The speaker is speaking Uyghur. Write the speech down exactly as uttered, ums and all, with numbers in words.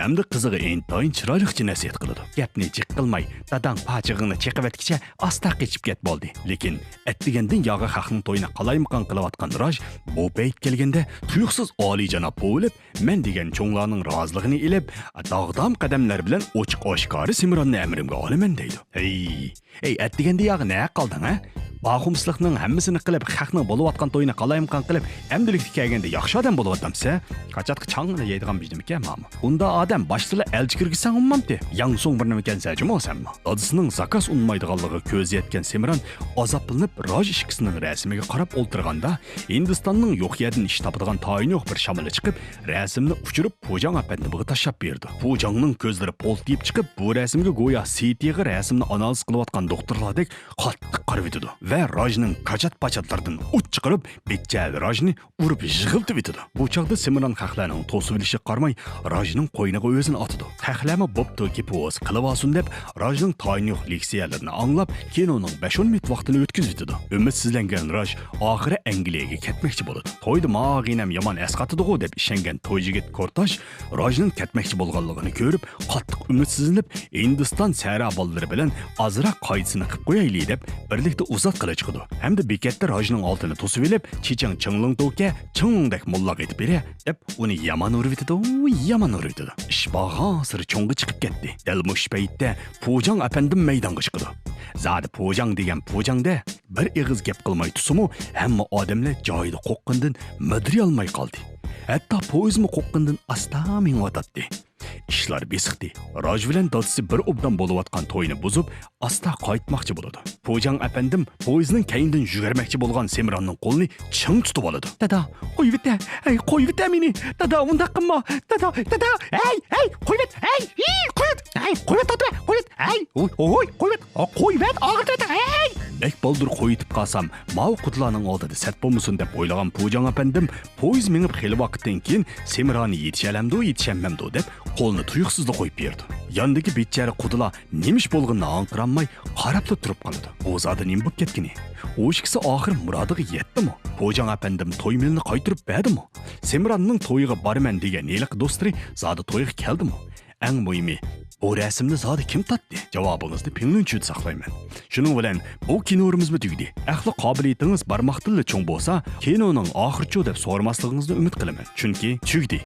ھەمدە قىزىغا ئىنتايىن چىرايلىقچە نەسىھەت قىلىدۇ. گەپنى جىق قىلماي، داداڭ پاچىقىڭنى چېقىۋەتكىچە ئاستا قېچىپ كەت بولدى. لېكىن ئەتىگەندىن ياغا خەقنىڭ تويىنى قالايمىقان قىلىۋاتقان راژ بۇ پەيت كەلگەندە تۇيۇقسىز ئالىيجاناب بولۇپ، مەن دېگەن چوڭلارنىڭ رازىلىقىنى ئېلىپ، داغدام قەدەملەر بىلەن ئوچۇق-ئاشكارا سىمراننى ئەمرىمگە ئالىمەن دەيدۇ. ھەي، ھەي، ئەتىگەندە ياغا نەگە قالدىڭ، ھە؟ باخۇمسىلىقنىڭ ھەممىسىنى قىلىپ، خەقنىڭ بولۇۋاتقان تويىنى قالايمىقان قىلىپ، ئەمدىلىكتە كەلگەندە ياخشى ئادەم بولۇۋاتامسە؟ كاچاتقا چاڭ يەيدىغان بىزنىمىكەن ماما. ئۇنداق ئادەم باشتىلا ئەلچى كىرگۈزسەڭ ئۇنمامتى. ياڭسۇڭ بىرنېمىكەنسەن جۇمۇ سەنمۇ. دادىسىنىڭ زاكاز ئۇنمايدىغانلىقىغا كۆزى يەتكەن سىمران ئازابلىنىپ راژ ئىككىسىنىڭ رەسىمىگە قاراپ ئولتۇرغاندا، ھىندىستاننىڭ يوق يەردىن ئىش تاپىدىغان تايىنى يوق بىر شامىلى چىقىپ، رەسىمنى ئۇچۇرۇپ پۇجاڭ ئەپەندىمغا تاشلاپ بېرىدۇ. پۇجاڭنىڭ كۆزلىرى پولتىيىپ چىقىپ، بۇ رەسىمگە گويا سىتىغا رەسىمنى ئانالىز قىلىۋاتقان دوختۇرلاردەك قاتتىق قارىۋېتىدۇ ۋە راژنىڭ كاچات-پاچاتلىرىدىن ئوت چىقىرىپ، بىچچە راژنى ئۇرۇپ يىغلىتىۋېتىدۇ. بۇ چاغدا سىمران خەقلەرنىڭ توسۇۋېلىشىغا قارىماي، راژنىڭ قوينىغا ئۆزىنى ئاتىدۇ. خەقلەرمۇ بوپتۇ، كېپىۋالسا قىلىۋالسۇن دەپ، راژنىڭ تايىنى يوق لېكسىيەلىرىنى ئاڭلاپ، كىنونىڭ بەش-ئون مىنۇت ۋاقتىنى ئۆتكۈزۈۋېتىدۇ. ئۈمىدسىزلەنگەن راژ ئاخىرى ئەنگلىيەگە كەتمەكچى بولىدۇ. تويدا ماغىنەم يامان ئەسقاتىدىغۇ دەپ ئىشەنگەن توي يىگىت كورتاش راژنىڭ كەتمەكچى بولغانلىقىنى كۆرۈپ، قاتتىق ئۈمىدسىزلىنىپ، ھىندىستان سەھرا بالىلىرى بىلەن ئازراق قايدىسىنى قىپ قويايلى دەپ، بىرلىكتە ئۇزاتقىلى چىقىدۇ. ھەمدە بېكەتتە راژنىڭ ئالدىنى توسۇۋېلىپ، چېچىڭ چىڭلىڭ توكە، چىڭلىڭدەك موللاغا ئېيتىپ بېرە، دەپ ئۇنى يامان ئۇرۇۋېتىدۇ، يامان ئۇرۇۋېتىدۇ. ئىش بارغانسېرى چوڭغا چىقىپ كەتتى. دەل مۇشۇ پەيتتە پۇجاڭ ئەپەندىم مەيدانغا چىقىدۇ. زادى پۇجاڭ دېگەن پۇجاڭدە، بىر ئېغىز گەپ قىلماي تۇرسىمۇ، ھەممە ئادەملەر جايىدا قورققىنىدىن مىدىرىيالماي قالدى. ھەتتا پويىزمۇ قورققىنىدىن ئاستا مېڭىۋاتاتتى. ئىشلار بېسىقتى. راژ بىلەن دادىسى بىر ئوبدان بولۇۋاتقان توينى بۇزۇپ، ئاستا قايتماقچى بولىدۇ. پۇجاڭ ئەپەندىم پويىزنىڭ كەينىدىن يۈگۈرمەكچى بولغان سېمراننىڭ قولىنى چىڭ تۇتۇۋالىدۇ. دادا، قويۇۋېتە، ھەي، قويۇۋېتە مېنى. دادا، ئۇنداق قىلما. دادا، دادا، ھەي، ھەي، قويۇۋەت، ھەي، ھىي، قويۇۋەت، ھەي، قويۇۋەت، دادا، قويۇۋەت، ھەي، ھوي، ھوي، قويۇۋەت، قويۇۋەت، ئاغرىتىۋەت، ھەي. بەك بالدۇر قويۇۋېتىپ قالسام، ماۋۇ قۇدىلارنىڭ ئالدىدا سەت بولمىسۇن دەپ ئويلىغان پۇجاڭ ئەپەندىم پويىز مېڭىپ خېلى ۋاقىتتىن كېيىن سېمرانى يېتىشەلەمدۇ، يېتىشەلمەمدۇ دەپ قولىنى تۇيۇقسىزلا قويۇپ بېرىدۇ. ياندىكى بىچارە قۇدىلار نېمە ئىش بولغىنىنى ئاڭقىرالماي قاراپلا تۇرۇپ قالىدۇ. بۇ زادى نېمە بولۇپ كەتكىنى؟ ئۇ ئىككىسى ئاخىر مۇرادىغا يەتتىمۇ؟ پۇجاڭ ئەپەندىم توي مېلىنى قايتۇرۇپ بەردىمۇ؟ سېمراننىڭ تويىغا بارىمەن دېگەن ھېلىقى دوستلىرى زادى تويغا كەلدىمۇ؟ ئەڭ مۇھىمى، بۇ رەسىمنى زادى كىم تارتتى؟ جاۋابىڭىزنى پىڭلۈنچۈدە ساقلايمەن. شۇنىڭ بىلەن بۇ كىنورىمىزمۇ تۈگىدى. ئەقلى قابىلىيىتىڭىز بارماقتىنلا چوڭ بولسا، كىنونىڭ ئاخىرىچۇ دەپ سورىماسلىقىڭىزنى ئۈمىد قىلىمەن. چۈنكى تۈگىدى.